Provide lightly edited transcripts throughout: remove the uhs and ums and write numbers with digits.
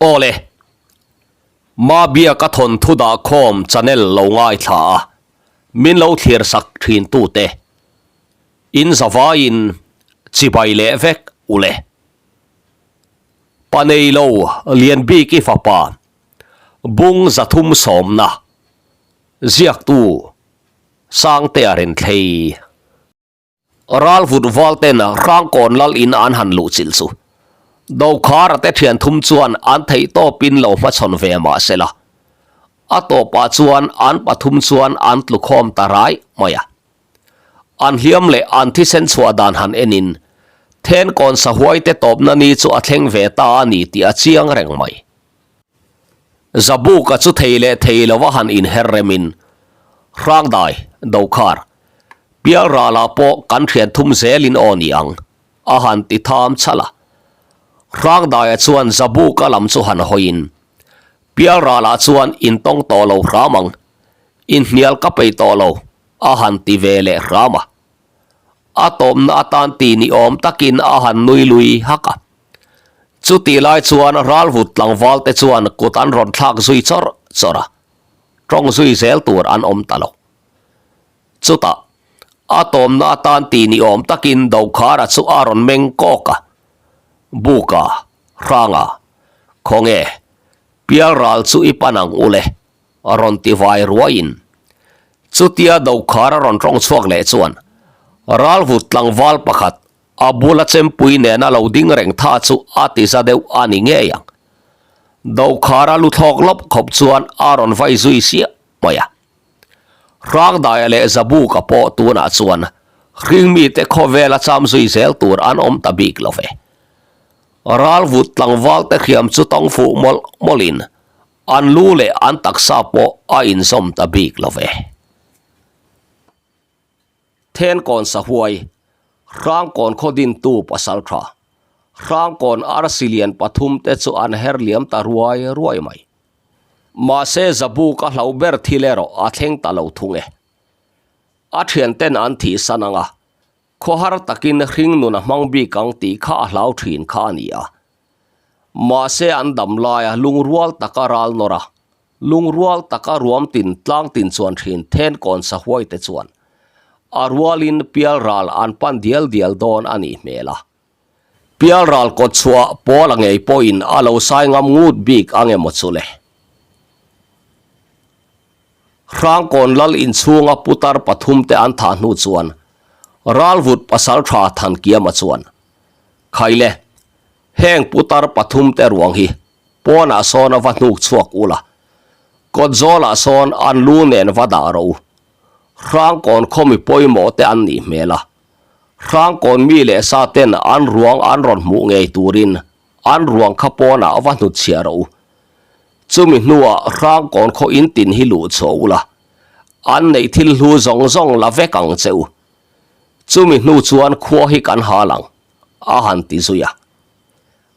Aw le, Mabiaka thawnthu dahkhawm channel lo ngaithla a, min lo thlir sak thin tute, in zavaiin chibai leh vek u le. Paneilo Lianbiki fapa Bung 300 sawmna ziaktu Sangtea Renthlei. Ral vut val ten Hrangkawn lal in an han luh chilh chu Dokhara te thian thum chuan an theih tawpin lo hmachhawn ve mah se la, a tawpah chuan an pathum chuan an tlu khawm ta rai mai a. An hliam leh an thisen chhuah dan han enin Thenkawn sahuai te tawpna ni chu a thleng ve ta a ni tih a chiang reng mai. Zabuka chu thei leh thei lova han inher remin Hrangdai, Dokhar, Pialralah pawh kan thian thum zelin aw ni ang, a han ti tham chhalh a. Hrangdaia chuan Zabuka lam chu han hawiin, Pialralah chuan intawng tawh lo hram ang, inhnial ka peih tawh lo, a han ti ve leh hram a. A tawpna atan ti ni awm takin a han nui lui hak a. Chutih lai chuan ralvut tlangval te chuan kut an rawn thlak zui chawr chawr a, tawng zui zel tur an awm ta lo. Chutah, a tawmna atan ti ni awm takin Dokhara chu a rawn meng kawk a, Buka, Hranga, khawnge, Pialral chu i pan ang u le, a rawn ti vai ruaiin. Chutia Dokhara rawn tawng chhuak leh chuan ralvut tlangval pakhat a bula chempui nena lo ding reng tha chu a ti za deuh a ni ngei ang. Dokhara lu thlawk lawp khawp chuan a rawn vai zui siah mai a. Hrangdaia leh Zabuka pawh tunah chuan hringmite khawvela cham zui zel tur an awm ta bik lo ve. Ralvut tlangvalte hriam chu tawng fuh mawlh mawlhin an lu leh an taksa pawh a inzawm ta bik lo ve. Thenkawn sahuai, Hrangkawn khaw dintu pasal tha, Hrangkawn arsi lian pathumte chu an her liam ta ruai ruai mai. Mahse Zabuk a hlau ber thil erawh a thleng ta lo thung e. A thianten an thihsan ang a, khawhar takin hring nun a hmang bik ang tih kha a hlau thin kha a ni a. Mahse an dam laia lungrual taka ral nawr a, lungrual taka ruam tin tlang tin chuan thin thenkawn sahuai te chuan a rualin pialral an pan dial dial dawn a nih hmel a. Pialral kawt chhuah pawl a ngei pawhin a lo sai ngam ngut bik ang emaw chu le. Hrangkawn lal inchhunga putar pathumte an thah hnu chuan Ralvut pasaltha Thankiama chuan, Khaile, heng putar pathumte ruang hi pawnah sawn a va hnuk chhuak ula, kawt zawlah sawn an lu nen va dah rawh u. Hrangkawn khawmi pawimawh te an nih hmel a, Hrangkawn mi leh sa ten an ruang an rawn hmuh ngei turin an ruang kha pawnah va hnutchhiah rawh u. Chumi hnuah Hrangkawn khaw in tin hi luh chhuah ula, an neih thil hlu zawng zawng la vek ang che u. Chumi hnu chuan khua hi kan hal ang, a han ti zui a.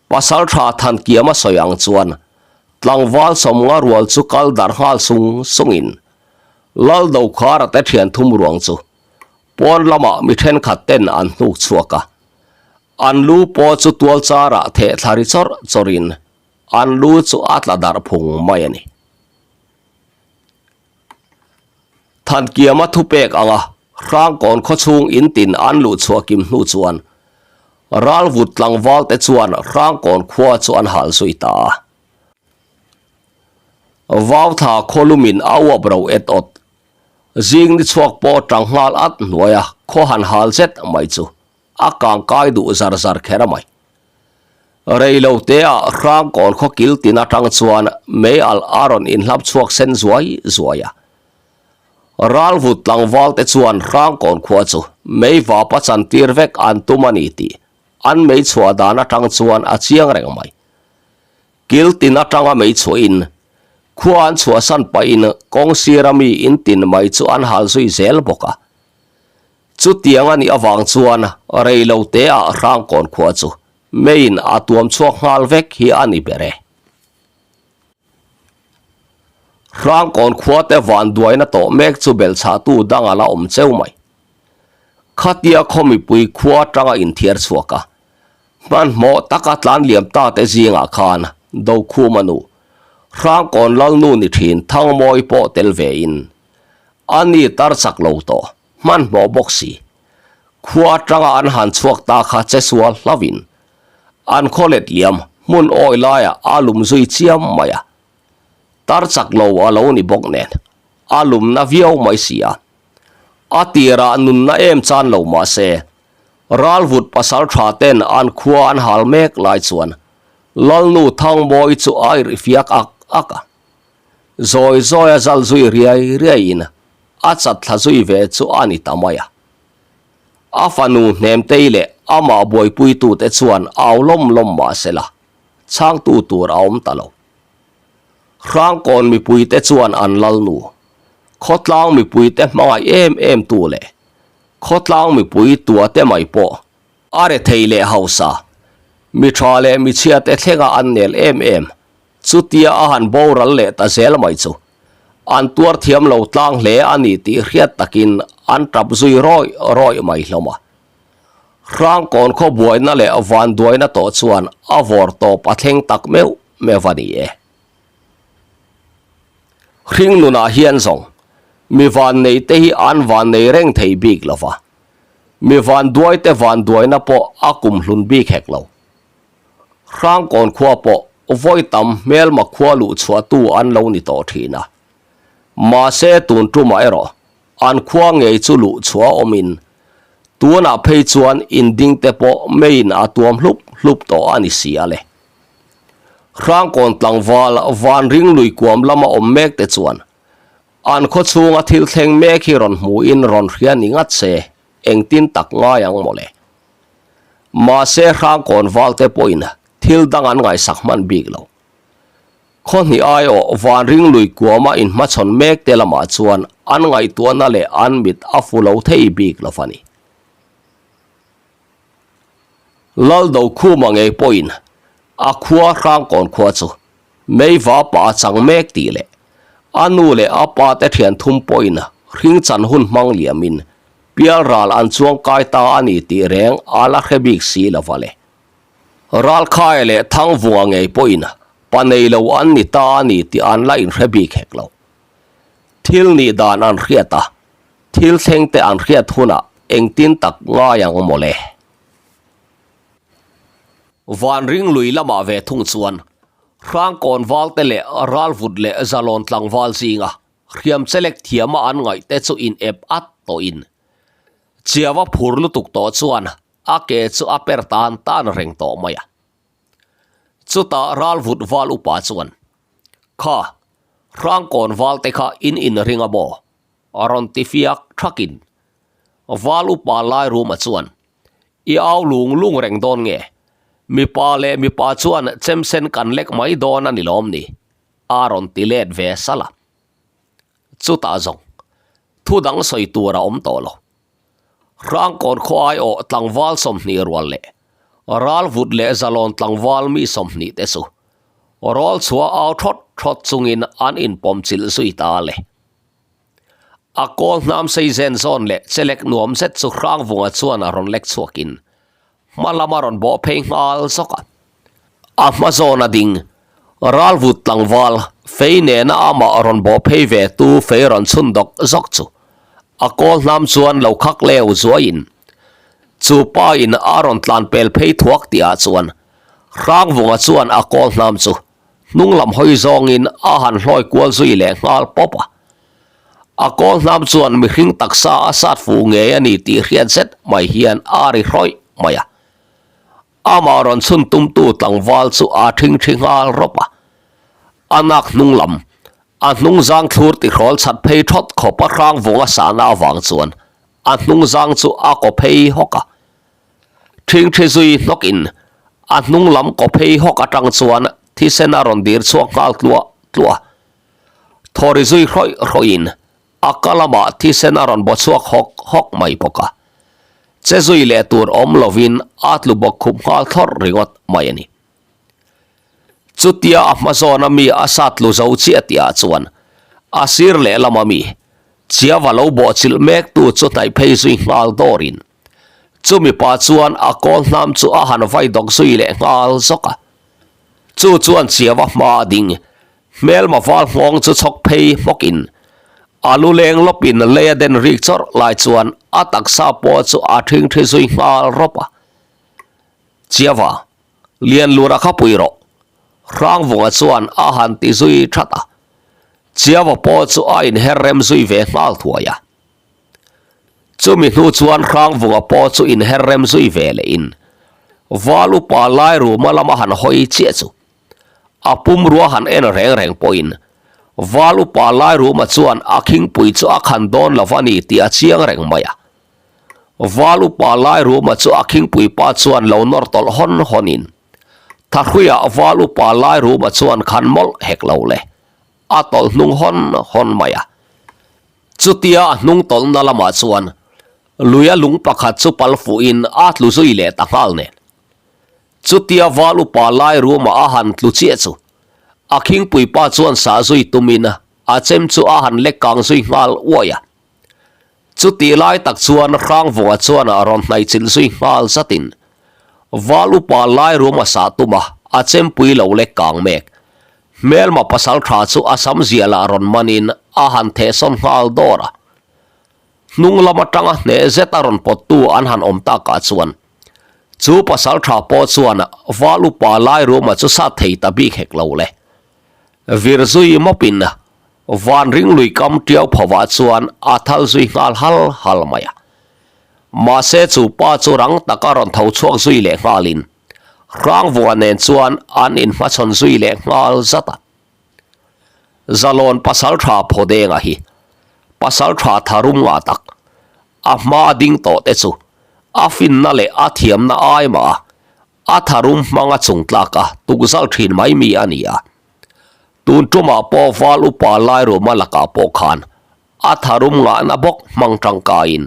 Pasaltha Thankiama sawi ang chuan tlangval sawmnga rual chu kal darh nghal sung sungin Lal Dokhara te thian thum ruang chu Pawn lamah mi thenkhat ten an hnuk chhuak a, an lu pawh chu tual charah theh thla ri chawrh chawrhin an lu chu a tla darh phung mai a ni. Thankiama thupek anga Hrangkawn khawchhung in tin an luh chhuah kim hnu chuan Ralvut tlangval te chuan Hrangkawn khua chu an hal zui ta a. Vautha khawlumin a uap ro et awt Zing ni chhuak pawh tang nghal at hnuai a, khaw han hal zet mai chu a kang kai duh zar zar kher a mai. Rei lo te ah Hrangkawn khaw kil tin atang chuan mei alh a rawn inhlap chhuak sen zuai zuai a. Ralvut tlangval te chuan Hrangkawn khua chu mei vapa chan tir vek an tum a ni tih an mei chhuah dan atang chuan a chiang reng mai. Kil tin atanga mei chhuahin khua an chhuahsan pahin kawng sira mi in tin mai chu an hal zui zel bawk a. Chutiang a nih avang chuan rei lo te ah Hrangkawn khua chu meiin a tuam chhuak nghal vek hi a ni ber e. Hrangkawn khua te vanduaina tawh mek chu belchhahtu dang a la awm cheu mai. Khatia khaw mipui khua atanga inthiar chhuak a, hmanhmawh taka tlan liam ta te zingah khan. Dokhuma nu, Hrangkawn Lalnu ni thin Thangmawi pawh tel ve in, a ni tar chak lo tawh, hmanhmawh bawk si. Khua atanga an han chhuak ta kha che sual hlauhin, an khaw let liam hmun awi laiah a lum zui chiam mai a. Tar chak lo a lo ni bawk nen, a lumna viau mai si a. A tirah nunna em chan lo mah se, Ralvut pasal tha ten an khua an hal mek lai chuan Lalnu Thangmawi chu a irh fiak ak ak a. Zawi zawi a zal zui riai riai in a chat thla zui ve chu a ni ta mai a. A fanu Hnemtei leh amah buaipuitute chuan au lawm lawm mah se la, chhangtu tur a awm ta lo. Hrangkawn mipuite chuan an Lalnu, khawtlang mipuite hmangaih em em tu leh khawtlang mipui tuate mai pawh a rethei leh hausa, mi tha leh mi chhiate thlenga an nel em em, chutia a han boral leh ta zel mai chu an tuar thiam lo tlang hle a ni tih hriat takin an tap zui rawih rawih mai hlawm a. Hrangkawn khaw buaina leh vanduaina tawh chuan a vawr tawp a thleng tak meuh meuh a ni e. Hring nunah hian zawng mi vannei te hi an vannei reng thei bik lo va, mi vanduai te vanduaina pawh a kum hlun bik hek lo. Hrangkawn khua pawh vawi tam hmelma khua luh chhuahtu an lo ni tawh thin a. Mahse tun tumah erawh an khua ngei chu luh chhuah awmin tunah phei chuan inding te pawh meiin a tuam hlup hlup tawh a ni si a le. Hrangkawn tlangval van ring lui kuam lama awm mek te chuan an khaw chhunga thil thleng mek hi rawn hmuhin rawn hria ni ngat se engtin tak ngai ang mawle. Mahse Hrangkawn val te pawhin thil dang an ngaihsak hman bik lo. Khaw hnih aiawh van ring lui kuama inhmachhawn mek te lamah chuan an ngaihtuahna leh an mit a fu lo thei bik lo a ni. Laldokhuma ngei pawhin a khua Hrangkawn khua chu meiva pa a chang mek tih leh a nu leh a pa te thian thum pawhin hring chan hun hmang liamin pialral an chuang kai ta a ni tih reng a la hre bik si lo va le. Ralkhaia leh Thangvunga ngei pawhin pa nei lo an ni ta a ni tih an la inhre bik hek lo. Thil nih dan an hriat a, Thil thleng te an hriat hunah engtin tak ngai ang mawle. Van ring lui lamah ve thung chuan Hrangkawn valte leh Ralvut leh Zalawn tlangval zinga hriam chelek thiama an ngaih te chu in ep at tawhin Chiava phur lutuk tawh chuan a ke chu a per tan tan reng tawh mai a. Chutah Ralvut val upa chuan, Kha, Hrangkawn valte kha in inring a maw? A rawn ti fiak thakin Val upa Lairuma chuan, I au lung lung reng dawn nge? Mipa leh mipa chuan chemsen kan lek mai dawn a ni lawm ni? A rawn ti let ve salh a. Chutah zawng, thu dang sawi tur a awm tawh lo. Hrangkawn khaw aiawh tlangval 20 rual leh Ralvut leh Zalawn tlangval mi 20 te chu rawl chhuah au thawt thawt chungin an inpawm chilh zui ta le. A kawl hnam sei zen zawn leh chelek nuam zet chu Hrangvunga chuan a rawn lek chhuakin hma lam a rawn bawh phei nghal zawk a. A hma zawn a ding, Ralvut tlangval fei nena amah rawn bawh phei ve tu fei rawn chhun dawk zawk chu a kawl hnam chuan lo khak leu zuaiin chu pa in a rawn tlan pel phei thuak tihah chuan Hrangvunga chuan a kawl hnam chu Hnung lam hawi zawngin a han hlawi kual zui leh nghal pawp a. A kawl hnam chuan mihring taksa a sat fuh ngei a ni tih hriat zet mai hian a ri hrawih mai a. Amah rawn chhun tumtu tlangval chu a thingthi nghal rawp a. A nak hnung lam, a hnung zang thlur tihrawl chat phei thawt khawp a hrang vung a sahna avang chuan a hnung zang chu a kaw phei hawk a. Thingthi zui hnawkin a hnung lam kaw phei hawk atang chuan thisen a rawn dir chhuak nghal tluah tluah a. Thawri zui hrawih hrawhin a ka lamah thisen a rawn baw chhuak hawk hawk mai bawk a. Che zui leh tur awm lovin a tlu bawk khup nghal thlawrh ringawt mai a ni. Chutia a hma zawna mi a sat tlu zo chiah tihah chuan a sir lehlama mi Chiava lo bawhchilh mektu chu hnaih phei zui nghal dawrin Chumi pa chuan a kawl hnam chu a han vai dawk zui leh nghal zawk a. Chu chuan Chiava hma a ding. Hmelma val nghawng chu chhawk phei hmawkin a lu leng lawpin lei a den rik chawrh lai chuan a taksa pawh chu a thingthi zui nghal rawp a. Chiava, Lianlura kha pui rawh. Hrangvunga chuan a han ti zui that a. Chiava pawh chu a inher rem zui ve nghal thuai a. Chumi hnu chuan Hrangvunga pawh chu inher rem zui ve lehin Val upa Lairuma lama han hawi chiah chu a pumrua han en reng reng pawhin Val upa Lairuma chuan a khingpui chu a khan dawn lo a ni tih a chiang reng mai a. Val upa Lairuma chu a khingpui pa chuan lo nawr tawlh hawn hawnin Thahruiah Val upa Lairuma chuan khan mawlh hek lo le a tawlh hnung hawn hawn mai a. Chutia a hnung tawlhna lamah chuan luia lung pakhat chu pal fuhin a tlu zui leh ta nghal nen. Chutia val upa lai ruma a han tlu chiah chu a khingpui pa chuan sah zui tumin a chem chu a han lek kang zui nghal uai a. Chutih lai tak chuan Hrangvunga chuan a rawn hnaihchilh zui nghal zatin val upa lai ruma sah tuma a chempui lo lek kang mek. Hmelma pasal tha chu a sam ziah lah rawn manin a han thehsawn nghal dawr a. Hnung lam atanga hneh zet a rawn pawttu an han awm takah chuan chu pasal tha pawh chuan val upa Lairuma chu sat thei ta bik hek lo le. Vir zui mawpin van ring lui kam tiau phovah chuan a thal zui nghal hal hal mai a. Mahse chu pa chu rang taka rawn tho chhuak zui leh nghalin Hrangvunga nen chuan an inhmachhawn zui leh nghal zat a. Zalawn pasaltha Phawdenga hi pasaltha tharum ngah tak, a hma ding tawh te chu a finna leh a thiamna ai mah a, a tharum hmanga chungtlak a tukzal thin mai mi a ni a. Tun tumah pawh Val Upa Lairuma lakah pawh khan A tharum ngahna bawk hmang tangkaiin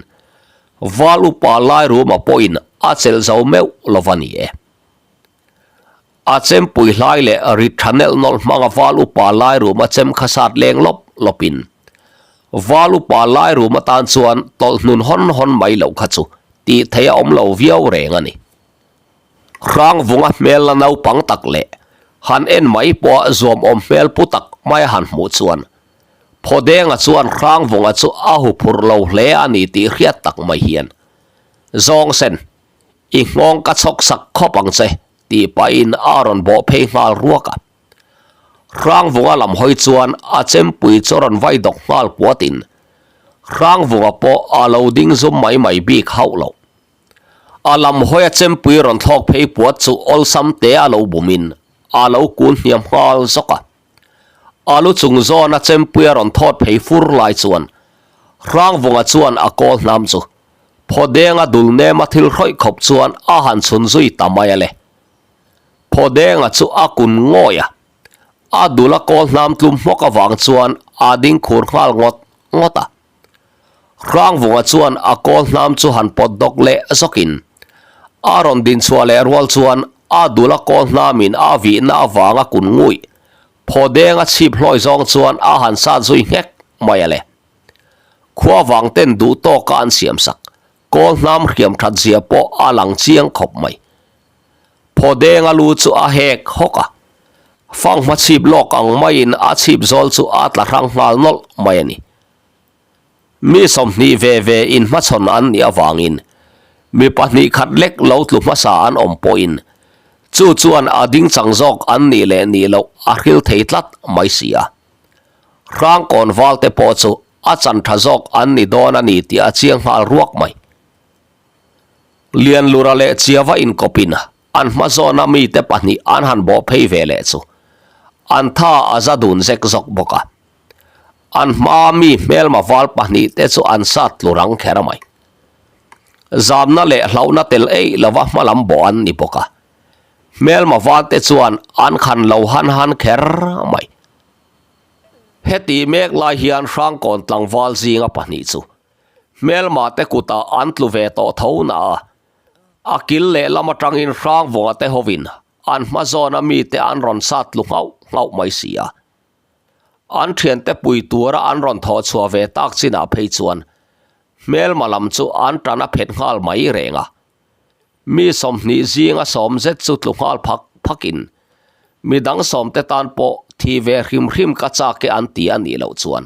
Val upa Lairuma pawhin a chelh zo meuh lo va ni e. A chempui hlai leh rit tha nelh nawlh hmanga Val upa Lairuma chem kha sat leng lawp lawpin Val upa Lairuma tan chuan tawlh hnun hawn hawn mai loh kha chu tih theih a awm lo viau reng a ni. Hrangvunga hmel la naupang tak leh han en mai pawha zuamawm hmel pu tak mai a han hmuh chuan Phawdenga chuan Hrangvunga chu a huphurh lo hle a ni tih hriat tak mai hian, Zawngsen, i nghawng ka chhawk sak khawp ang che, tih pahin a rawn bawh phei nghal ruak a. Hrangvunga lam hawi chuan a chempui chu rawn vai dawk nghal puatin, Hrangvunga pawh a lo ding zum mai mai bik hauh lo. A lam hawi a chempui rawn thlawk phei puat chu awlsam te a lo bumin a lo kun hniam nghal zawk a. A lu chung zawna chempui a rawn thawt phei fur lai chuan Hrangvunga chuan a kawl hnam chu Phawdenga dul nema thil hrawih khawp chuan a han chhun zui ta mai a le. Phawdenga chu a kun ngawi a, a dul a kawl hnam tlum hmawk avang chuan a ding khur nghal ngawt ngawt a. Hrangvunga chuan a kawl hnam chu han pawt dawk leh zawkin a rawn dinchhuah leh rual chuan a dul a kawl hnamin a vihna avanga kun nguih phawdeng a chhip hlawi zawng chuan a han sat zui nghek mai a le. Khua vang ten duh tawka an siam sak kawl hnam hriam that zia pawh a lang chiang khawp mai. Phawdeng a lu chu a hek hawk a, fanghma chhip lawk ang maiin a chhip zawl chu a tla hrang nghal nawlh mai a ni. Mi 20 ve ve inhmachhawn an nih avangin mi pahnih khat lek lo tlu hmasa an awm pawhin chu chuan a ding chang zawk an nih leh nih loh a hril thei tlat mai si a. Hrangkawn valte pawh chu a chan tha zawk an ni dawn a ni tih a chiang nghal ruak mai. Lianlura leh Chiava inkawpin an hma zawna mite pahnih an han bawh phei ve leh chu an tha a za dun zek zawk bawk a. An hmaa mi hmelma val pahnih te chu an sat tlu rang kher mai. Zamna leh hlauhna tel eih lova hma lam bawh an ni bawk a. Hmelma val te chuan an khan lo han han kher mai. Heti mek lai hian Hrangkawn tlangval zinga pahnih chu hmelma te kutah an tlu ve tawh tho na a. A kil lehlam atangin Hrangvunga te hovin an hma zawna mite an rawn sat tlu nghauh nghauh mai si a. An thiante pui tura an rawn thawh chhuah ve tak chinah phei chuan hmelma lam chu an tan a phet nghal mai reng a. Mi 20 zinga sawm zet chu tlu nghal phak phakin. Midang sawmte tan pawh thi ve hrim hrim ka chak e an ti a nih loh chuan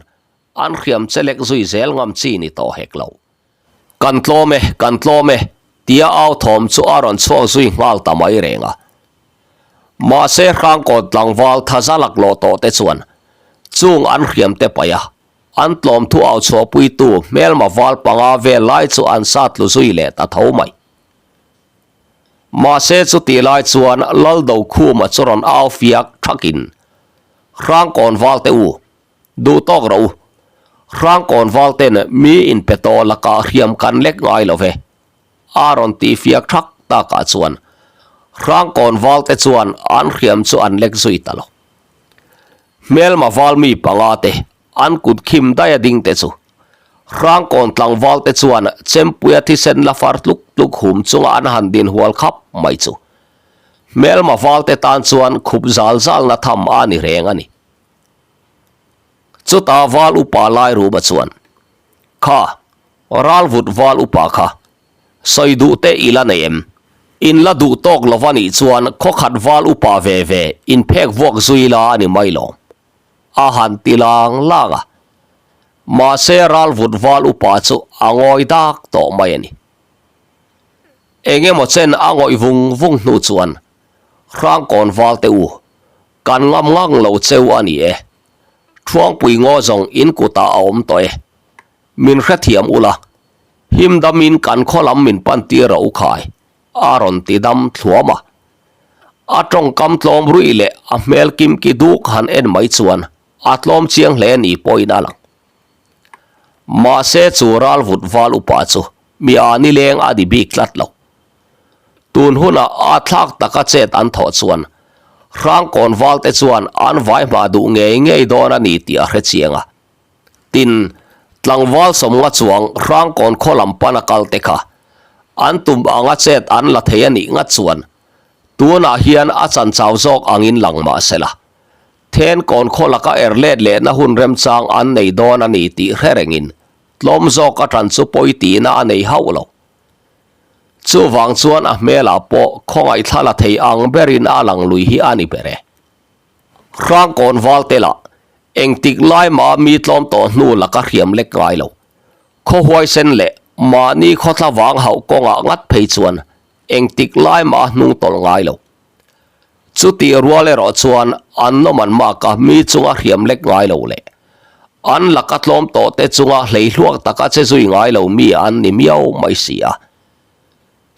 an hriam che lek zui zel ngam chi ni tawh hek lo. Kan tlawm e, kan tlawm e, tia au thawm chu a rawn chhuak zui nghal ta mai reng a. Mahse Hrangkawn tlangval thaza laklawh tawh te chuan chung an hriam te paih a, an tlawm thu au chhuahpuitu hmelma val panga vel lai chu an sa tlu zui leh ta tho mai. Mahse chutih lai chuan Laldokhuma chu rawn au fiak thakin, Hrangkawn val te u, Duh tawk rawh u. Hrangkawn val ten mi inpe tawh lakah hriam kan lek ngai lo ve. A rawn tih fiak thak takah chuan Hrangkawn val te chuan an hriam chu an lek zui ta lo. Hmelma val mi panga te an kut khim daih a ding te chu Hrangkawn tlangval te chuan Chempuia thisen la far tluk tluk hum chunga an han din hual khap mai chu Hmelma val te tan chuan khup zal zalna tham a ni reng a ni. Chutah val upa lai Ruma chuan, Kha, ral vut val upa kha, sawi duh te i la nei em? In la duh tawk lo va nih chuan khawkhat val upa ve ve in phek vuak zui la a ni mai lawm. A han ti lang lang a. Mahse ral vut val upa chu a ngawi dak tawh mai a ni. Eng emaw chen a ngawih vung vung hnu chuan Hrangkawn val te u, Kan ngam ngang lo cheu a ni e. Thuangpui ngaw zawng in kutah a awm tawh e. Min hrethiam ula, him damin kan khaw lam min pan tir rawh u khai, a rawn ti dam thluam a. A tawngkam tlawm ruih leh a hmel kimki duk han en mai chuan a tlawm chiang hle ni pawhin a lang. Mahse chu ral vut val upa chu mi a nileng a ni bik tlat lo. Tun hunah a thlak taka chet an thawh chuan Hrangkawn valte chuan an vai hma duh ngei ngei dawn a ni tih a hre chiang a. Tin, tlangval sawmnga chuang Hrangkawn khaw lam pana kal te kha an tum anga chet an la thei a nih ngat chuan tunah hian a chanchau zawk angin lang mah se la, Thenkawn khaw laka er let lehna hun remchang an nei dawn a ni tih hre rengin tlawm zawk atan chu pawi tihna a nei hauh lo. Chuvang chuan a hmelah pawh khawngaih la thei ang berin a lang lui hi a ni ber e. Hrangkawn val te lah engtik lai mah mi tlawm tawh hnu laka hriam lek ngai lo. Khaw huaisen leh mahni khawthla vang hauh kawngah ngat phei chuan engtik lai mah a hnung tawlh ngai lo. Chutih rual erawh chuan an nawm an maka mi chunga hriam lek ngai lo leh an laka tlawm tawh te chunga hleihluak taka che zui ngai lo mi an ni miau mai si a.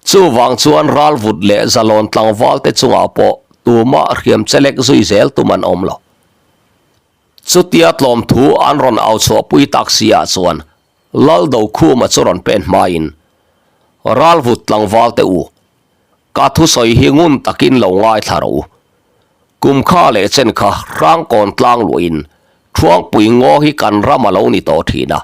Chuvang chuan ral vut leh zalawn tlangval te chungah pawh tumah hriam che lek zui zel tum an awm lo. Chutia tlawm thu an rawn au chhuahpui tak si ah chuan Laldokhuma chu rawn pen hmain ral vut tlangval te u Ka thusawi hi ngun takin lo ngaithla rawh u. Kum kha leh chen kha Hrangkawn tlang luahin Thuangpui ngaw hi kan ram a lo ni tawh thin a.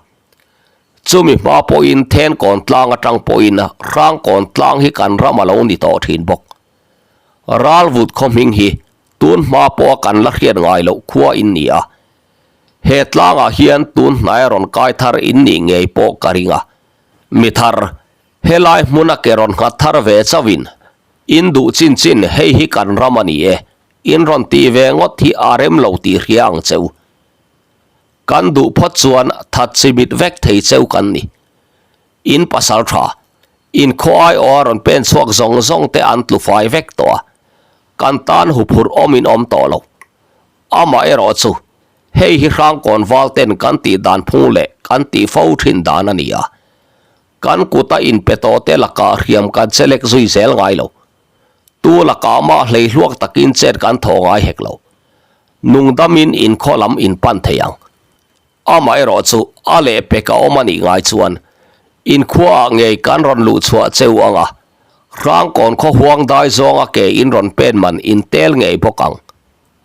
Chumi hma pawhin Thenkawn tlang atang pawhin Hrangkawn tlang hi kan ram a lo ni tawh thin bawk. Ralvut khaw hming hi tun hma pawha kan la hriat ngai loh khua in ni a. He tlangah hian tun hnai rawn kai thar in nih ngei pawh ka ring a. Mi thar Helai hmuna ke rawn nghat thar ve chauhin, In duh chin chin hei hi kan ram a ni e, in rawn tih ve ngawt hi a rem lo tih hria ang che u. Kan duh phawt chuan that chimit vek thei cheu kan ni. In pasal tha, in khaw aiawha rawn pen chhuak zawng zawng te an tlu fai vek tawh a, kan tan huphurh awmin awm tawh lo. Amaherawh chu, hei hi Hrangkawn val ten kan tih dan phung leh kan tih fo thin dan a ni a. Kan kuta inpe tawh te lakah hriam kan che lek zui zel ngai lo. Tu lakah mah hleihluak takin chet kan thaw ngai hek lo. Nungdamin inkhaw lam inpan thei ang. Amaherawh chu a lehpek a awm a nih ngai chuan inkhuaah ngei kan rawn luh chhuah cheu ang a, Hrangkawn khaw huang dai zawnga ke in rawn pen man intel ngei bawk ang,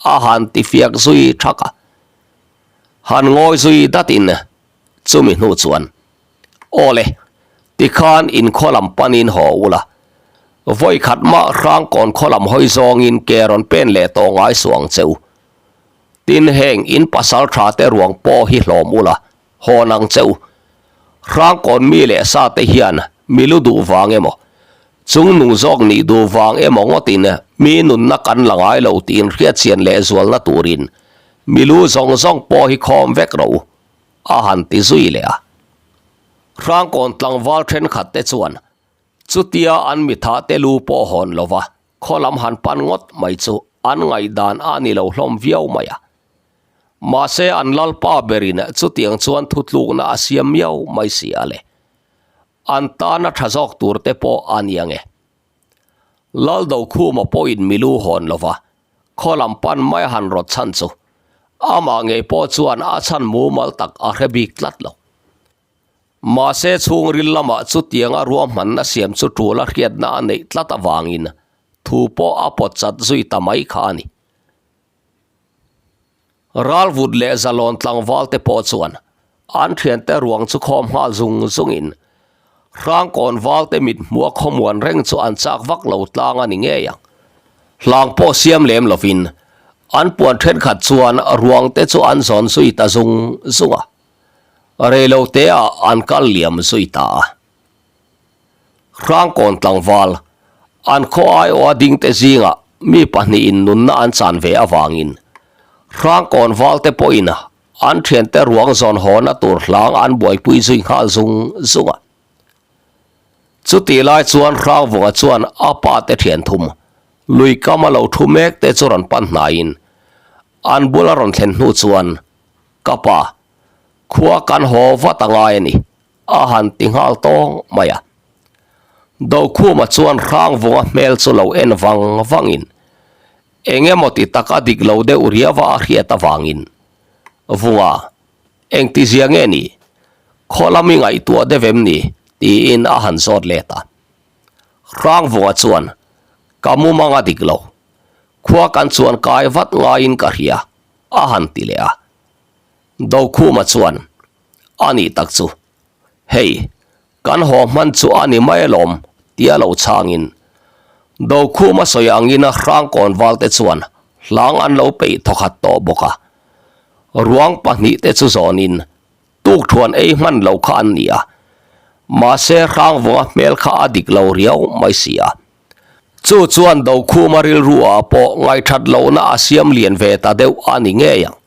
a han ti fiak zui thak a. Han ngawi zui datin chumi hnu chuan Aw le, tikhan inkhaw lam panin haw ula, vawi khat mah Hrangkawn khaw lam hawi zawngin ke rawn pen leh tawh ngai suh ang che u. Tin heng in pasal tha te ruang pawh hi hlawm ula, haw nang che u. Hrangkawn mi leh sa te hian mi lu duh vang emaw? Chungnung zawk nih duh vang emaw ngawtin mi nunna kan la ngai lo tiin hriatchian lehzualna turin mi lu zawng zawng pawh hi khawm vek rawh u, a han ti zui leh a. Hrangkawn tlangval thenkhat te chuan chutia an mitha te lu pawh hawn lova khaw lam han pan ngawt mai chu an ngaihdan a ni lo hlawm viau mai a. Mahse an lalpa berin chutiang chuan thutlukna a siam miau mai si a le. An tana tha zawk tur te pawh a ni ang e. Laldokhuma pawhin milu hawn lova khaw lam pan mai a han rawt chhan chu amah ngei pawh chuan a chhan mumal tak a hre bik tlat lo. Mahse chhungril lamah chutianga ruahmanna siam chu tul a hriatna a neih tlat avangin thu pawh a pawt chat zui ta mai kha a ni. Ralvut leh Zalawn tlangval te pawh chuan an thiante ruang chu khawm nghal zung zungin Hrangkawn valte mit hmuh a khawmuan reng chu an chak vak lo tlang a ni ngei ang. Hlang pawh siam lem lovin an puan thenkhat chuan ruang te chu an zawn zui ta zung zung a, reilote ah an kal liam zui ta a. Hrangkawn tlangval, an khaw aiawha dingte zingah mi pahnihin nunna an chan ve avangin Hrangkawn valte pawhin an thiante ruang zawn hawna tur hlang an buaipui zui nghal zung zung a. Chutih lai chuan Hrangvunga chuan a pa te thian thum, lui kama lo thu mek te chu rawn pan hnaiin an bula rawn thlen hnu chuan, Ka pa, khua kan haw vat a ngai a ni, A han ti nghal tawng mai a. Dokhuma chuan Hrangvunga hmel chu lo en vang vangin eng emaw ti tak a dik lo deuh riava a hriat avangin, Vunga, engtizia nge ni? Khaw lam i ngaihtuah deuh em ni? tiin a han zawt let a. Hrangvunga chuan, Ka mumang a dik lo. Khua kan chuan kai vat ngaiin ka hria, a han ti leh a. Dokhuma chuan, A nih tak chu. Hei, kan haw hman chu a ni mai alawm, tia lo chhangin. Dokhuma sawi angin Hrangkawn valte chuan hlang an lo peih thawkhat tawh bawk a. Ruang pahnihte chu zawnin tukthuan ei hman lo kha an ni a. Mahse Hrangvunga hmel kha a dik lo riau mai si a. Chu chuan Dokhuma rilru ah pawh ngaihthat lohna a siam lian ve ta deuh a ni ngei ang.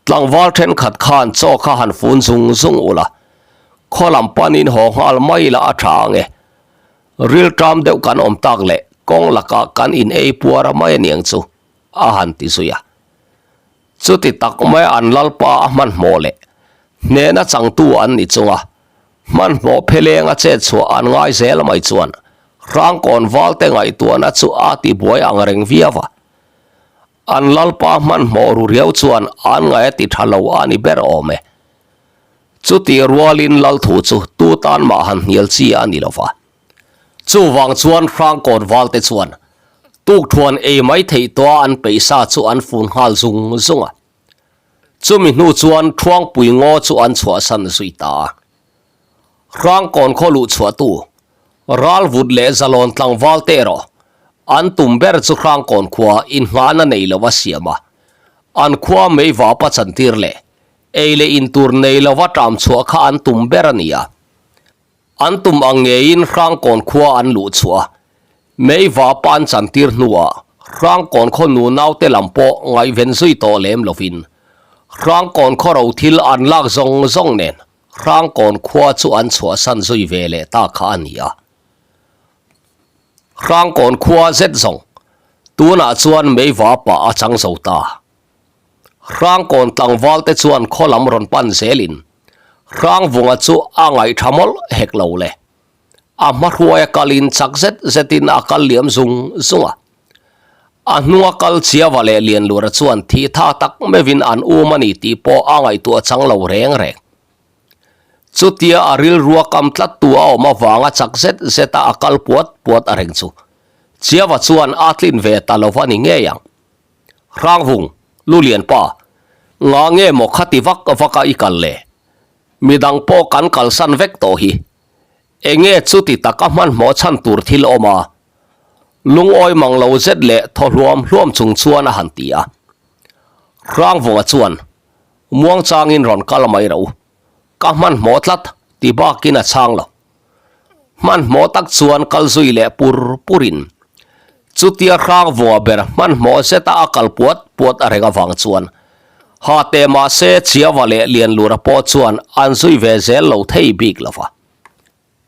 Tlangval thenkhat khan chaw kha han fun zung zung ula, khaw lam panin haw nghal mai la a tha ang e. Rilṭam deuh kan awm tak leh kawng lakah kan in ei puar a mai aniang chu, a han ti zui a. Chuti tak mai an lalpa a hmanhmawh leh hnehna changtu an ni chunga hmanhmawh pheleng a chet chhuah an ngai zel mai chuan Hrangkawn valte ngaihtuahna chu a tibuai ang reng viau a. An lalpa hmanhmawh ru riau chuan an ngaih a ti tha lo a ni ber awm e. Chutih rualin Lalthu chu tu tan mah han hnial chi a ni lo va. Chuvang chuan Hrangkawn valte chuan tukthuan ei mai theih tawha an peihsa chu an fun nghal zung zung a. Chumi hnu chuan Thuangpui ngaw chu an chhuahsan zui ta a. Hrangkawn khaw luh chhuahtu, Ralvut leh Zalawn tlangval te erawh an tum ber chu Hrangkawn khua inngahna nei lova siam a, an khua meivapa chantir leh ei leh in tur nei lova ṭam chhuah kha an tum ber a ni a. An tum ang ngeiin Hrangkawn khua an luh chhuah a, meivapa an chantir hnuah Hrangkawn khaw nunaute lam pawh ngaihven zui tawh lem lovin Hrangkawn khaw ro thil an lak zawng zawng nen Hrangkawn khua chu an chhuahsan zui ve leh ta kha a ni a. Hrangkawn khua zet zawng tunah chuan meiva pah a chang zo ta. Hrangkawn tlangval te chuan khaw lam rawn pan zelin Hrangvunga chu a ngaihtha mawlh hek lo le. A hmahruaia kalin chak zet zetin a kal liam zung zung a. A hnunga kal Chiava leh Lianlura chuan thih tha tak meuhin an um a ni tih pawh a ngaihtuah chang lo reng reng. Chutia a rilrua kam tlattu a awm avanga chak zet zeta a kal puat puat a reng chu Chiava chuan a tlin ve ta lo va ni ngei ang. Hrangvung, Lulianpa, ngah nge maw khati vak vaka i kal le? Midang pawh kan kalsan vek tawh hi. Enge chuti taka hmanhmawh chhan tur thil awm a? Lungawi mang lo zet leh thaw hluam hluam chung chuan a han ti a. Hrangvunga chuan, Muangchangin rawn kal mai ro. Ka hmanhmawh tlat, ti bakin a chhang lo. Hmanhmawh tak chuan kal zui leh pur purin chutia hrang vua ber hmanhmawh zeta a kal puat puat a reng avang chuan ha teh mahse Chiava leh Lianlura pawh chuan an zui ve zel lo thei bik lo va.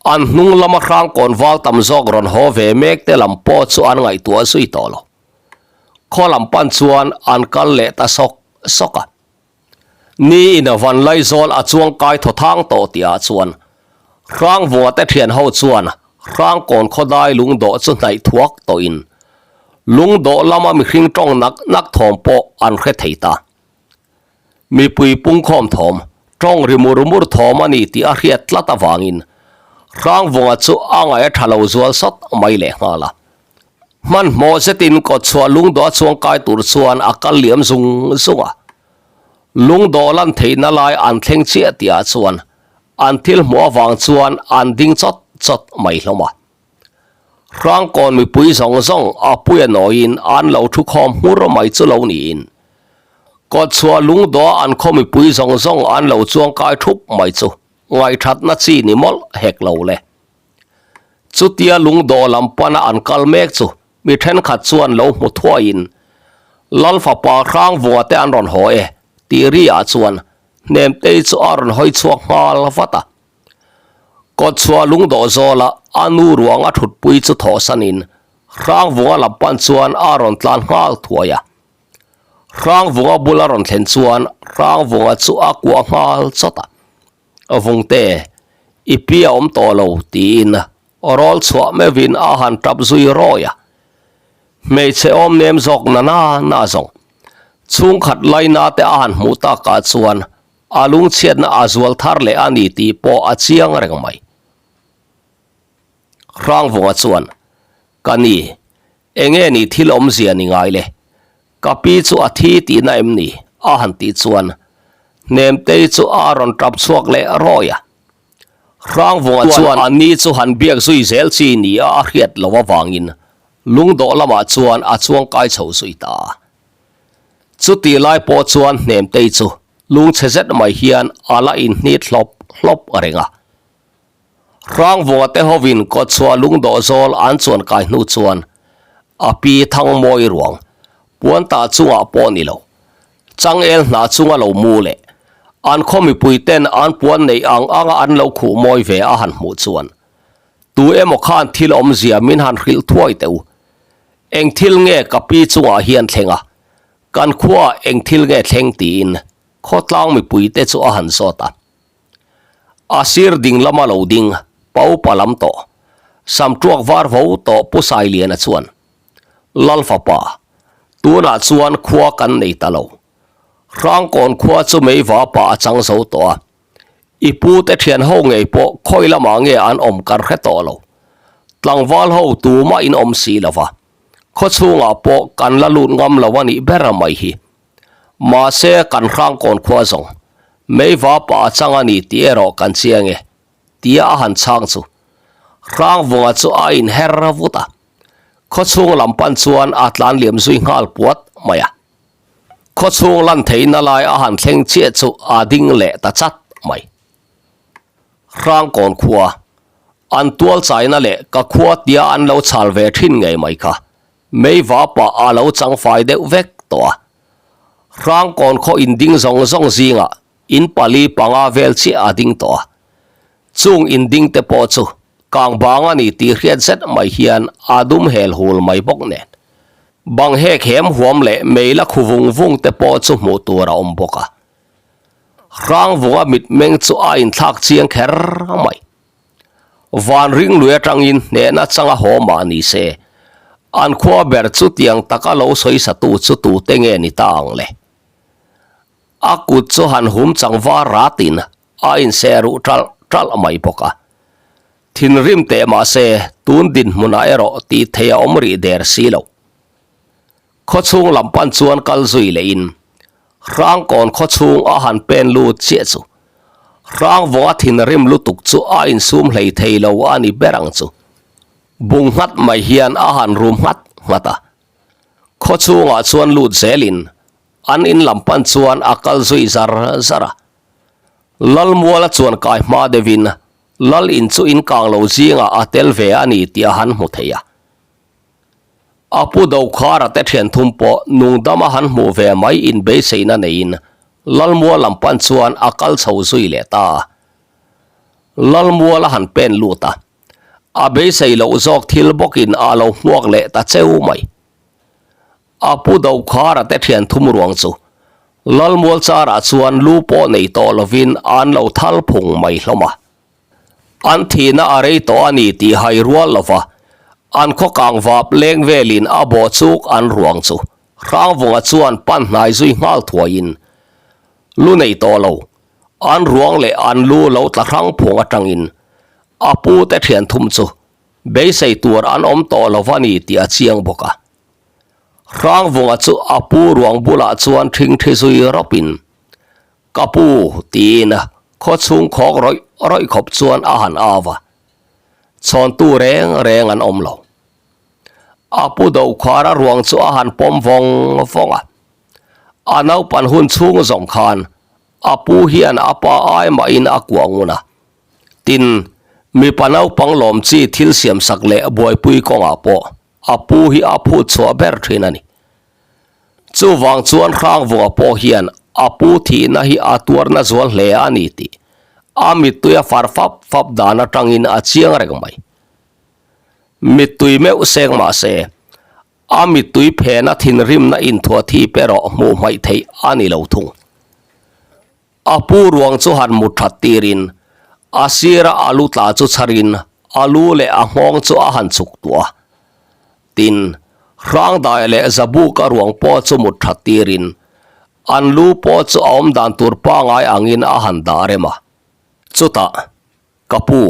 An hnung lama hrang kawn val tam zawk rawn haw ve mek te lam pawh chu an ngaihtuah zui tawh lo. Khaw lam pan chuan an kal leh ta sawk sawk a. Ni in van Laizawl a chuang kai thaw thang tawh tih ah chuan Hrangvua te thian ho chuan Hrangkawn khawdai lungdawh chu hnaih thuak tawh in lungdawh lama mihring tawng nak nak thawm pawh an hre thei ta. Mipui pungkhawm thawm, tawng ri mur mur thawm a ni tih a hriat tlat avangin Hrangvunga chu a ngaih a tha lo zual sawt mai leh nghal a. Hmanhmawh zetin kawtchhuah lungdawh a chuang kai tur chuan a kal liam zung zung a. Lungdawh lan theihna lai an thleng chiah tihah chuan an thil hmuh avang chuan an ding chawt chawt mai hlawm a. Hrangkawn mipui zawng zawng a puia nawiin an lo thu khawm hmur mai chu lo niin kawtchhuah lungdawha an khaw mipui zawng zawng an lo chuang kai thup mai chu ngaihthatna chi ni mawlh hek lo le. Chutia lungdawh lam pana an kal mek chu mi thenkhat chuan lo hmu thuaiin, Lal fapa Hrangvunga te an rawn haw e, tih ri ah chuan Hnemtei chu a rawn hawi chhuak nghal vat a. Kawtchhuah lungdawh zawla a nu ruang a thutpui chu thawhsanin Hrangvunga lam pan chuan a rawn tlan nghal thuai a. Hrangvunga bula rawn thlen chuan Hrangvunga chu a kuah nghal chawt a. Vungte, i pi a awm tawh lo, tiin rawl chhuah meuhin a han tap zui rawi a. Hmeichhe awm nem zawk na na na zawng. Chhungkhat laina te a han hmuh takah chuan a lungchhiatna a zual thar leh a ni tih pawh a chiang reng mai. Hrangvunga chuan, Ka ni, enge ni thil awmzia ni ngai le? Ka pi chu a thi tihna em ni? a han tih chuan Hnemtei chu a rawn tap chhuak leh rawi a. Hrangvunga chuan a ni chu han biak zui zel chi ni a a hriat loh avangin lungdawh lamah chuan a chuang kai chho zui ta a. Chutih lai pawh chuan Hnemtei chu lungchhe zet mai hian a la inhnit hlawp hlawp reng a. Hrangvunga te hovin kawtchhuah lungdawh zawl an chuan kai hnu chuan a pi Thangmawi ruang puan tah chungah pawh ni lo, changel hnah chunga lo mu leh an khaw mipui ten an puan neih ang anga an lo khuh mawi ve a han hmuh chuan tu emaw khan thil awmzia min han hrilh thuai teh u. Eng thil nge ka pi chungah hian thleng a, kan khuaah eng thil nge thleng tiin khawtlang mipui te chu a han zawt a. A sir ding lama lo ding, pa upa lam tawh, sam tuak var vo tawh Pu Sailiana chuan, Lal fapa, tunah chuan khua kan nei ta lo. Hrangkawn khua chu meiva pa a chang zo tawh a, i pu te thian ho ngei pawh khawi lamah nge an awm kan hre tawh lo. Tlangval ho tumah in awm si lo va, khaw chhungah pawh kan la lut ngam lo a nih ber mai hi. Mahse, kan Hrangkawn khua zawng, Meiva pa a chang a ni tih erawh kan chiang e, tia a han chhang chu. Hrangvunga chu a inher vut a, khawchhung lam pan chuan a tlan liam zui nghal puat mai a. Khawchhung lan theihna lai a han thleng chiah chu a ding leh ta chat mai. Hrangkawn khua, an tual chaina leh ka khua tia an lo chhal ve thin ngei mai kha. Meiva pah a lo chang fai deuh vek tawh a. Hrangkawn khaw inding zawng zawng zingah in pali panga vel chiah a ding tawh a. Chung inding te pawh chu kang bang a ni tih hriat zet mai hian a dum hel hul mai bawk nen. Bang hek hem huam leh mei la khu vung vung te pawh chu hmuh tur a awm bawk a. Hrangvunga mitmeng chu a inthlak chiang kher mai. Van ringlui atangin hnehna changa haw mah ni se, an khua ber chutiang taka lo sawi satu chu tute nge ni ta ang le? A kut chu han hum chang var ratin a inseh ruh ṭalh ṭalh mai bawk a. Thinrim teh mah se, tun dinhmunah erawh tih theih a awm rih der si lo. Khawchhung lam pan chuan kal zui lehin Hrangkawn khawchhung a han pen lut chiah chu Hrangvawnga thinrim lutuk chu a insum hlei thei lo a ni ber ang chu. Bung nghat mai hian a han rum nghat nghat a. Khawchhungah chuan lut zelin an in lam pan chuan a kal zui zar zar a. Lalmuala chuan kai hma deuhin. Lal in chu in kang lo zingah a tel ve a ni tih a han hmu thei a. A pu Dokhara te thian thum pawh nungdama han hmuh ve mai inbeiseina neiin Lalmual lam pan chuan a kal chho zui leh ta a. Lalmual a han pen lut a, a beisei loh zawk thil bawkin a lo hmuak leh ta cheu mai. A pu Dokhara te thian thum ruang chu Lalmual charah chuan lu pawh nei tawh lovin an lo thal phung mai hlawm a. An thihna a rei tawh a ni tih hai rual lova an khaw kang vap leng velin a bawh chuk an ruang chu Hrangvunga chuan pan hnai zui nghal thuaiin lu nei tawh lo an ruang leh an lu lo tla hrang phung atangin a pu te thian thum chu beisei tur an awm tawh lova ni tih a chiang bawk a. Hrangvunga chu a pu ruang bulah chuan thingthi zui rawpin Ka pu, tiin khaw chhung khawk rawih rawih khawp chuan a han au a, chhawntu reng reng an awm lo. A pu Dokhara ruang chu a han pawm vawng vawng a, a naupan hun chhung zawng khan a pu hian a pa ai mahin a kuah ngun a. Tin, mipa naupang lawm chi thil siamsak leh buaipui kawngah pawh a pu hi a phut chhuah ber thin a ni. Chuvang chuan Hrangvunga pawh hian a pu thihna hi a tuarna zual hle a ni tih a mittui a far fap fap dan atangin a chiang reng mai. Mittui meuh seng mah se, a mittui phena thinrimna inthuah thip erawh hmuh hmaih theih a ni lo thung. A pu ruang chu han mut that tirin a sira a lu tla chu chharin a lu leh a nghawng chu a han chhuk tuah a. Tin, Hrangdai leh Zabuka ruang pawh chu mut that tirin an lu pawh chu a awm dan tur pangai angin a han dah rem a. Chutah, Ka pu,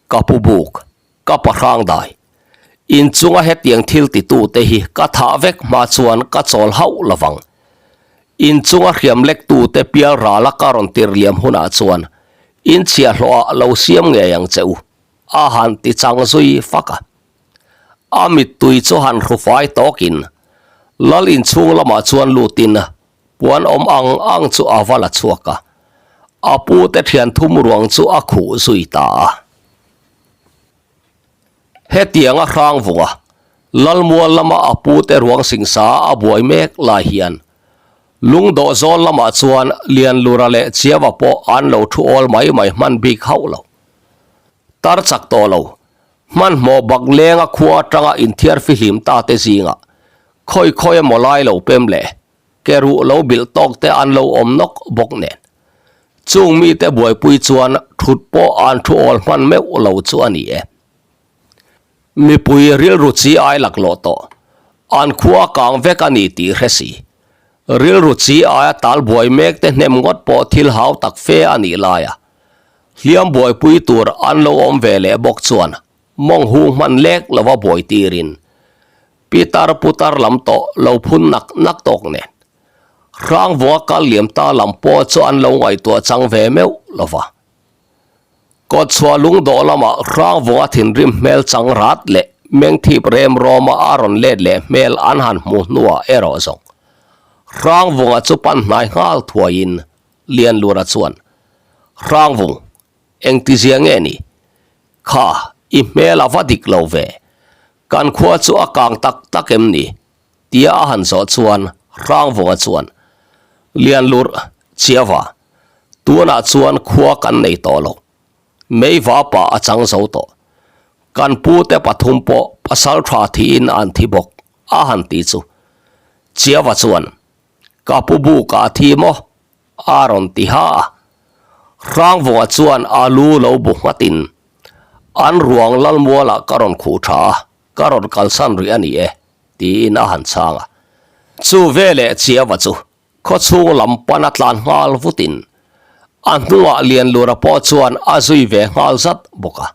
ka pu buk, Ka pa hrang dai. Inchunga hetiang thil titute hi ka thah vek hma chuan ka chawl hauh lovang. Inchunga hriam lektute pial rala ka rawn tir liam hunah chuan in chhiahhlawhah lo siam ngei ang che u, a han ti chang zui fak a. A mittui chu han hrufai tawkin Lal inchhung lamah chuan lutin puan awm ang ang chu a va la chhuak a, a pute thian thum ruang chu a khuh zui ta a. Hetianga Hrangvunga, Lalmual lama a pute ruang singsa a buai mek lai hian Lungdawh zawl lamah chuan Lianlura leh Chiava pawh an lo thu awl mai mai hman bik hauh lo. Tar chak tawh lo, hmanhmawh bak lenga khua atanga inthiar fihlim ta te zingah khawi khawi emaw lai lo pem leh ke ruh lo bilh tawk te an lo awm nawk bawk nen. Chung mite buaipui chuan thut pawh an thu awl hman meuh lo chu a ni e. Mipui rilru chi ai laklawh tawh, an khua kang vek a ni tih hre si. Rilru chi aia tal buai mek te hnem ngawt pawh thil hau tak fe a nih laia hliam buaipui tur an lo awm ve leh bawk chuan mawng hung hman lek lova buai tirin Pitar putar lam tawh lo phun nak nak tawk nen Hrangvunga kal liam ta lam pawh chu an lo ngaihtuah chang ve meuh lo va. Kawtchhuah lungdawh lamah Hrangvunga thinrim hmel chang rat leh mengthip rem rawma a rawn let leh hmel an han hmu hnuah erawh zawng Hrangvunga chu pan hnai nghal thuaiin Lianlura chuan, Hrangvung, engtizia nge ni? Kha, i hmel a va dik lo ve. Kan khua chu a kang tak tak em ni? Tia a han zawh chuan Hrangvunga chuan, Lianlurh, Chiava, tunah chuan khua kan nei tawh lo. Meiva pa a chang zo tawh. Kan pute pathum pawh pasal tha thiin an thi bawk, a han ti chu. Chiava chuan, Ka pu buk ah a thi maw? A rawn ti ha a. Hrangvunga chuan a lu lo bu nghatin, An ruang Lalmualah ka rawn khuh tha a, ka rawn kalsan rih a ni e, tiin a han chhang a. Chu veleh Chiava chu khawchhung lam pana tlan nghal vutin, a hnungah Lianlura pawh chuan a zui ve nghal zat bawk a.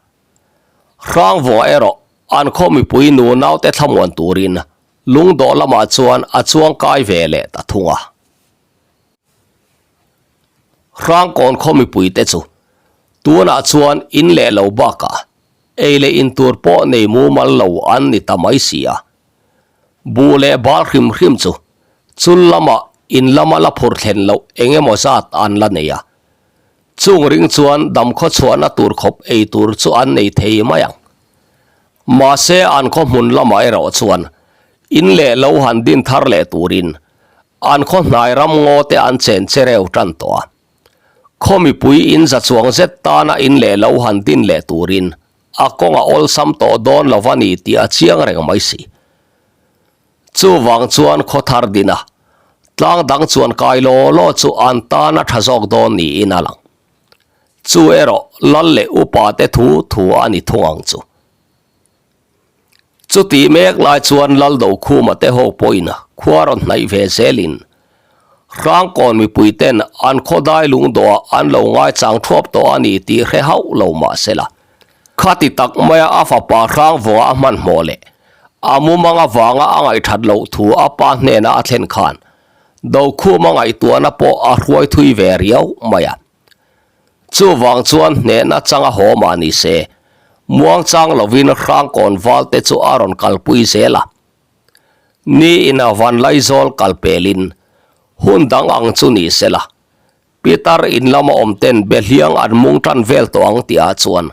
Hrangvunga erawh an khaw mipui nu naute thlamuan turin lungdawh lamah chuan a chuang kai ve leh ta thung a. Hrangkawn khaw mipuite chu tunah chuan in leh lo bakah ei leh in tur pawh nei mumal lo an ni ta mai si a. Buh leh bal hrim hrim chu chul lamah in lama la phur thlen loh eng emaw zat an la nei a. Chung ring chuan damkhaw chhuahna tur khawp ei tur chu an nei thei mai ang. Mahse an khaw hmun lamah erawh chuan in leh lo han din thar leh turin an khaw hnai ram ngaw te an chen che reu tan tawh a. Khaw mipui in za chuang zet tana in leh lo han din leh turin a kawng a awlsam tawh dawn lo va ni tih a chiang reng mai si. Chuvang chuan khaw thar din a, tlang dang chuan kai law law chu an tan a tha zawk dawn niin a lang. Chu erawh lal leh upa te thu thu a ni thung ang chu. Chutih mek lai chuan lal Dokhuma te ho pawhin khua rawn hnaih ve zelin Hrangkawn mipui ten an khawdai lungdawhah an lo ngaichang thuap tawh a ni tih hre hauh lo mah sela. Khati tak maia a fapa Hrangvawngah a hmanhmawh leh a mumang avanga a ngaihthat loh thu a pa hnena a thlen khan Dokhuma ngaihtuahna pawh a hruai thui ve riau mai a. Chuvang chuan hnehna changa haw mah ni se, muangchang lovin Hrangkawn valte chu a rawn kalpui zel a. Ni ina Vanlaizawl kal pelin hun dang ang chu ni sela, Pitar in lama awm ten behliang an mung tan vel tawh ang tih ah chuan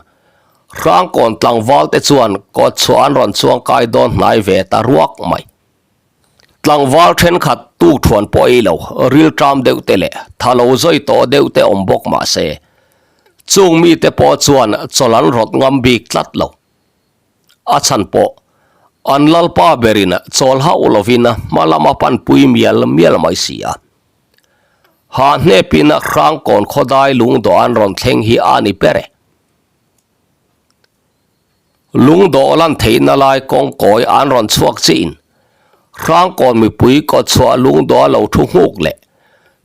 Hrangkawn tlangval te chuan kawt chhuah an rawn chuang kai dawn hnai ve ta ruak mai. Tlangval thenkhat tuk thuan pawh ei lo, rilṭam deuh te leh tha lo zawi tawh deuh te awm bawk mah se, chung mite pawh chuan chawlh an rawt ngam bik tlat lo. A chhan pawh, an lalpa berin chawl hauh lovin hma lama panpui mial mial mai si a. Ha hnepin Hrangkawn khawdai lungdawh an rawn thleng hi a ni ber e. Lungdawh lan theihna lai kawngkawi an rawn chhuak chiin Hrangkawn mipui kawtchhuah lungdawh a lo thu nghuk leh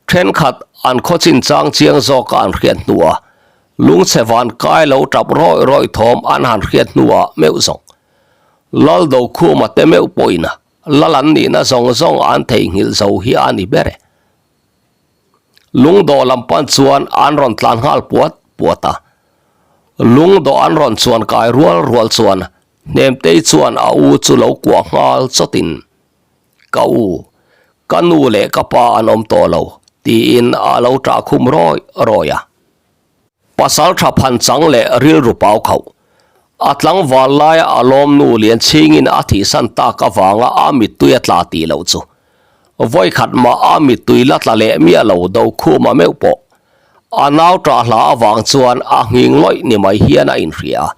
thenkhat an khaw chinchang chiang zawka an hriat hnuah lungchhe van kai lo tap rawih rawih thawm an han hriat hnuah meuh zawng Lal Dokhuma te meuh pawhin lal an nihna zawng zawng an theihnghilh zo hi a ni ber e. Lungdawh lam pan chuan an rawn tlan nghal puat puat a. Lungdawh an rawn chuan kai rual rual chuan Hnemtei chuan a u chu lo kuah nghal chawtin, Ka u, ka nu leh ka pa an awm tawh lo, tiin a lo ṭah khum rawih rawih a. Pasal tha phan chang leh rilru pau khauh. A tlangval laia a lawmnu Lianchhingin a thihsan tak avanga a mittui a tla tih loh chu vawikhat mah a mittui la tla leh miah lo Dokhuma meuh pawh a nau ṭah hla avang chuan a nghing lawih ni mai hian a inhria a.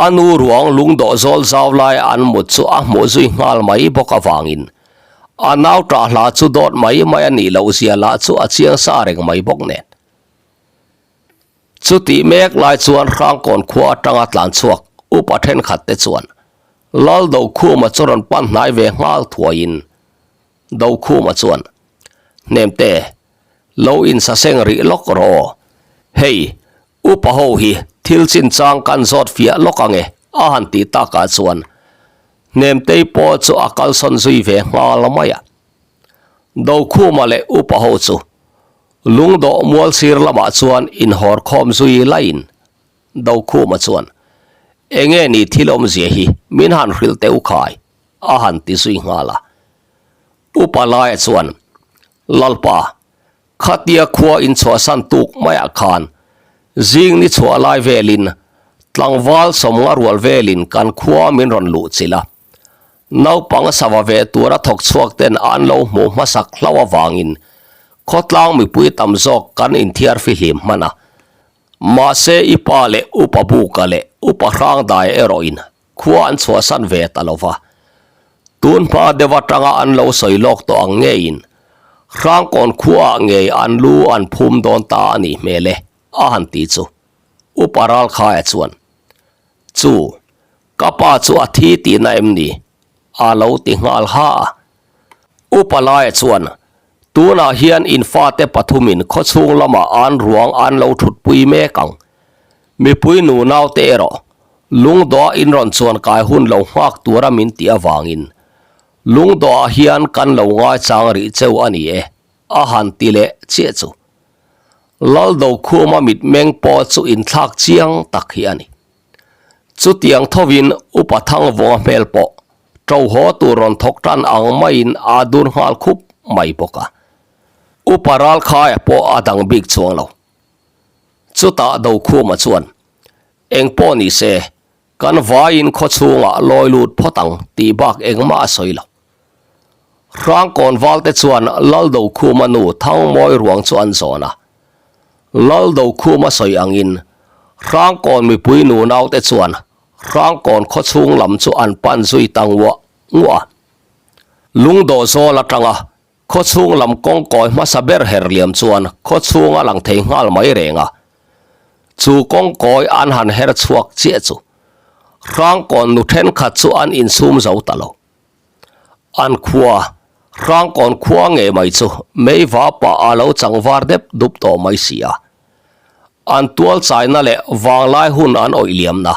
A nu ruang lungdawh zawl zau laia an mut chu a hmuh zui nghal mai bawk avangin a nau ṭah hla chu dawt mai mai a nih loh zia lah chu a chiang sa reng mai bawk nen. Chutih mek lai chuan Hrangkawn khua atanga tlan chhuak upa thenkhat te chuan Lal Dokhuma chu rawn pan hnai ve nghal thuaiin Dokhuma chuan, Hnemte, lo insaseng rih lawk rawh aw. Hei, upa ho hi thil chinchang kan zawt fiah lawk ange a han tih takah chuan Hnemtei pawh chu a kalsawn zui ve nghal mai a. Dokhuma leh upa ho chu Lungdawh mual sir lamah chuan inhawr khawm zui laiin Dokhuma chuan, Enge ni thil awmzia hi min han hrilh teh u khai? a han ti zui nghal a. Upa Laia chuan, Lalpa, khatia khua inchhuahsan tuk maiah khan zing ni chhuah lai velin tlangval sawmnga rual velin kan khua min rawn luh chilh a. Naupang sava ve tura thawk chhuak ten an lo hmuh hmasak hlauh avangin khawtlang mipui tam zawk kan inthiar fihlim hman a. Mahse i pa leh Upa Buka leh Upa Hrangdaia erawhin khua an chhuahsan ve ta lo va. Tun hma deuh atanga an lo sawi lawk tawh ang ngeiin Hrangkawn khuaah ngei an lu an phum dawn ta a nih hmel e, a han ti chu Upa Ralkhaia chuan, Chu, Ka pa chu a thi tihna em ni? A lo ti nghal ha a. Upa Laia chuan, Tunah hian in fate pathumin khawchhung lamah an ruang an lo thutpui mek ang. Mipui nu naute erawh lungdawha in rawn chuan kai hun lo nghak tura min tih avangin lungdawhah hian kan lo ngaichang rih cheu a ni e, a han ti leh chiah chu. Laldokhuma mitmeng pawh chu inthlak chiang tak hi a ni. Chutiang thovin Upa Thangvawnga hmel pawh ṭo haw tur rawn thawk ṭan ang maiin aa dur nghal khup mai bawk a. Upa Ralkhaia pawh a dang bik chuang lo. Chutah Dokhuma chuan, Eng pawh ni se, kan vaiin khaw chhungah lawi lut phawt ang tih bak engmah a sawi lo. Hrangkawn valte chuan Lal Dokhuma nu Thangmawi ruang chu an zawn a. Lal Dokhuma sawi angin Hrangkawn mipui nunaute chuan Hrangkawn khaw chhung lam chu an pan zui ta nguah nguah a. Lungdawh zawl atanga khaw chhung lam kawngkawi hmasa ber her liam chuan khaw chhung a lang thei nghal mai reng a. Chu kawngkawi an han her chhuak chiah chu Hrangkawn nu thenkhat chu an insum zo ta lo. An khua, Hrangkawn khua ngei mai chu meiva pah a lo chang var dep dup tawh mai si a. An tual chaina leh vanglai hun an awih liamna,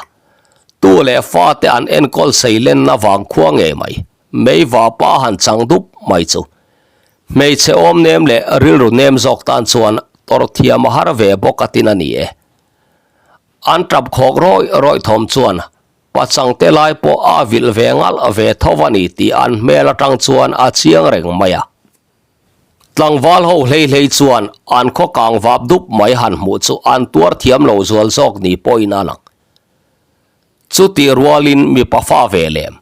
tu leh fate an enkawl sei lenna vang khua ngei mai, meiva pa han chang dup mai chu. Hmeichhe awm nem leh rilru nem zawk tan chuan tawrh thiam a har ve bawk a tin a ni e. An tap khawk rawih rawih thawm chuan Pachangte lai pawh a vilh ve ngalh ve tho a ni tih an hmel atang chuan a chiang reng mai a. Tlangval ho hlei hlei chuan an khaw kang vap dup mai han hmuh chu an tuar thiam lo zual zawk ni pawhin a lang. Chutih rualin mipa fa ve lem,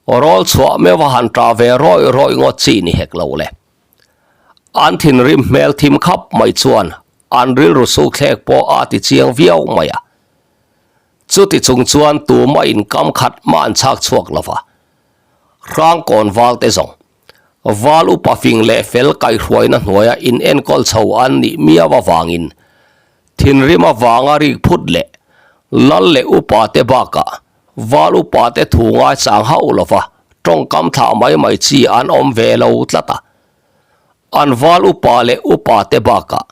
rawl chhuah meuh a han tah ve rawih rawih ngawt chi ni hek lo le. An thinrim hmel thim khap mai chuan an rilru sukthlek pawh a ti chiang viau mai a. Chuti chung chuan tumah inkam khat mah an chhak chhuak lo va. Hrangkawn valte zawng, val upa fing leh fel kaihhruaina hnuaia inenkawl chho an nih miau avangin thinrim avanga rik phut leh lal leh upate bakah val upate thu ngaichang hauh lo va tawngkam thlah mai mai chi an awm ve lo tlat a. An val upa leh upate bakah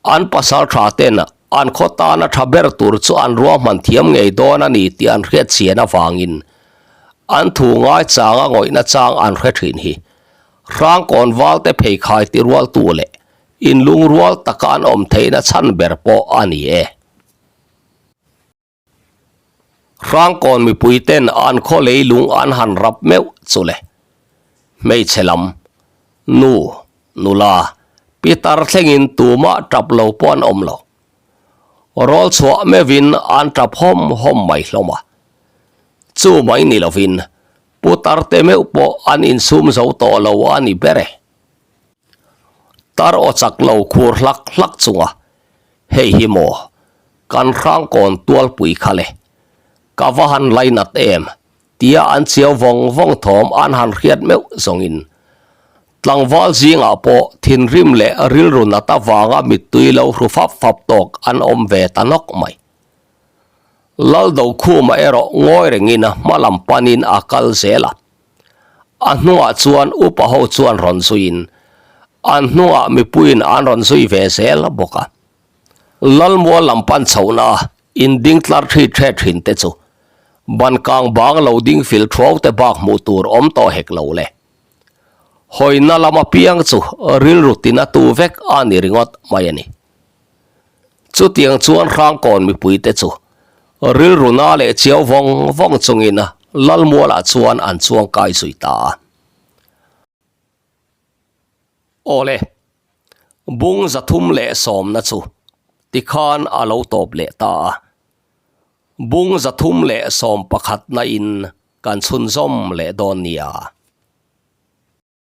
an pasal tha ten an khaw tana tha ber tur chu an ruahman thiam ngei dawn a ni tih an hriat chian avangin an thu ngaichanga ngawihna chang an hre thin hi Hrangkawn valte pheikhai ti rualtu leh inlungrual taka an awm theihna chhan ber pawh a ni e. Hrangkawn mipui ten an khaw leilung an han rap meuh chu le. Hmeichhe lam, nu, nula, pitar thlengin tumah tap lo pawh an awm lo. Rawl chhuah meuhin an tap hawm hawm mai hlawm a. Chu mai ni lovin putar te meuh pawh an insum zo tawh lo a ni ber e. Tar aw chak lo khur hlak hlak chunga hei hi maw kan hrangkawn tualpui kha le ka va han lainat em tia an chiau vawng vawng thawm an han hriat meuh zawngin tlangval zingah pawh thinrim leh rilru nat avanga mittui lo hru fap fap tawk an awm ve ta nawk mai. Laldokhuma erawh ngawi rengin hma lam panin a kal zel a. A hnungah chuan upa ho chuan rawn zuiin an hnungah mipuiin an rawn zui ve zel bawk a. Lalmual lam pan chhohna a inding tlar thi the thin te chu ban kang bang lo ding fil thuau te bak hmuh tur awm tawh hek lo le. Hawina lam apiang chu rilru tina tu vek a ni ringawt mai a ni. Chutiang chuan Hrangkawn mipuite chu rilru na leh chiau vawng vawng chungin Lalmualah chuan an chuang kai zui ta a. Awle, bung 310 na chu tikhan a lo tawp leh ta a. Bung 311 na in kan chhunzawm leh dawn nia.